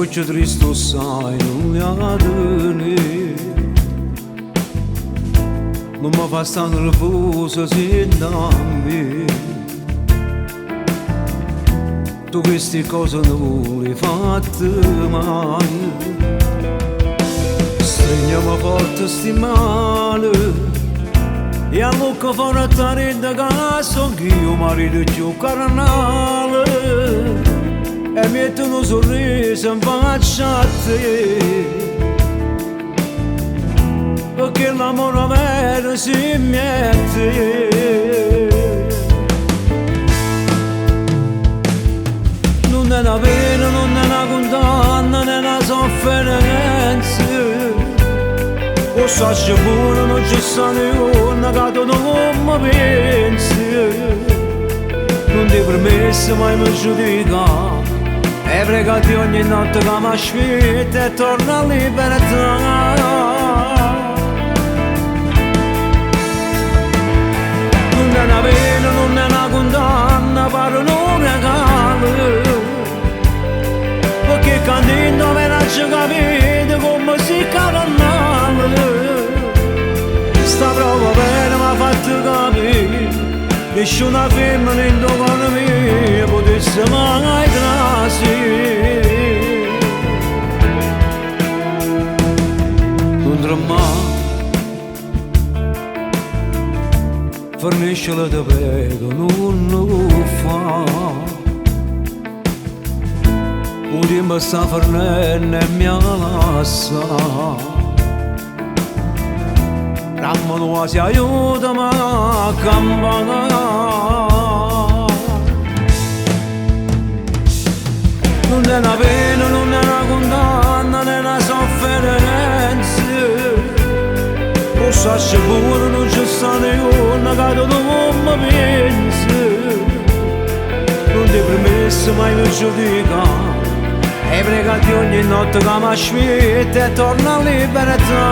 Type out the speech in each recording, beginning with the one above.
St'uocchie triste 'o ssaje nun li 'a tenè. Nun me fa sta nervoso siente a me. Tu chesti cose nun le fatte maje. Strigneme forte sti mane e allucca forte 'a dint ca songh'io 'o marito cchiù carnale e miette nu sorriso 'nfaccia a te. Perché l'amore vero si mette. Nun è na pena, nun è na condanna, è na sofferenza. 'O saccio buono, nun ce sta nisciuno ca tu nun me pensi. Nun ti permesso mai mi giudica. E prego a Dio ogni notte che mi aspetta e torna a libertà. Nun è na pena, nun è na condanna, pare nu regalo. Perché candindo me l'ho capito come si carnale. Sta prova bene mi ha fatto capire, nessuna femmina in cuore mio potesse mai trasire. Nun tremmà, ferniscila te prego, nun 'o fa. 'O tiempo sta fernenno e mi lassa. Damme nu vaso e aiutami a campà. Nun è na pena, nun è na condanna, è na sofferenza. 'O saccio buono, nun ce sta nisciuno ca tu nun me pensi. Nun ti permesso mai mi giudica. E prego a Dio ogni notte che mi aspetta e torna a libertà.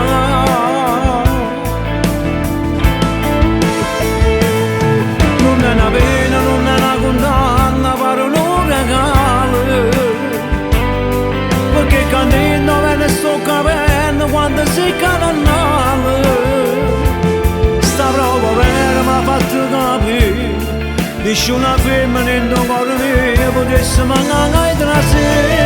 Nun è na pena, nun è na condanna, pare nu regalo. Perché candindo me ne sto capendo quando si carnale. Sta prova vera mi ha fatto capire, nessuna femmina in cuore mio potesse mai trasire.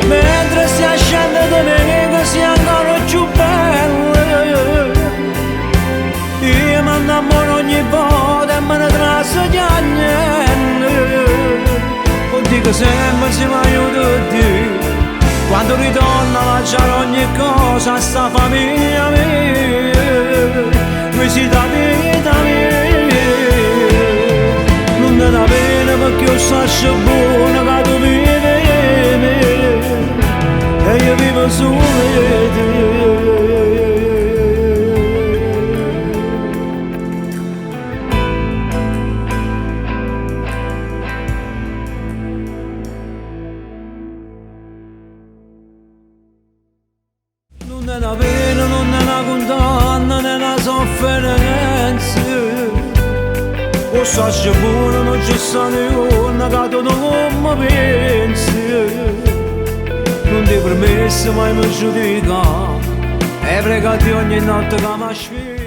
Mentre si scende da me che sia ancora più bella, io mi innamoro ogni volta e me ne traso chiagnendo. Dico sempre se mi aiuta Dio, quando ritorno a lasciare ogni cosa a sta famiglia mia, visita vita mia. Nun è una pena perché io saccio buono che tu vivi me, e io vivo solo te. Nun è na pena, nun è na condanna, è na sofferenza. 'O saccio buono, non ci sta nisciuno che tu non mi pensi. Nun ti permesso mai mi giudica, e prego a Dio ogni notte che mi aspetta.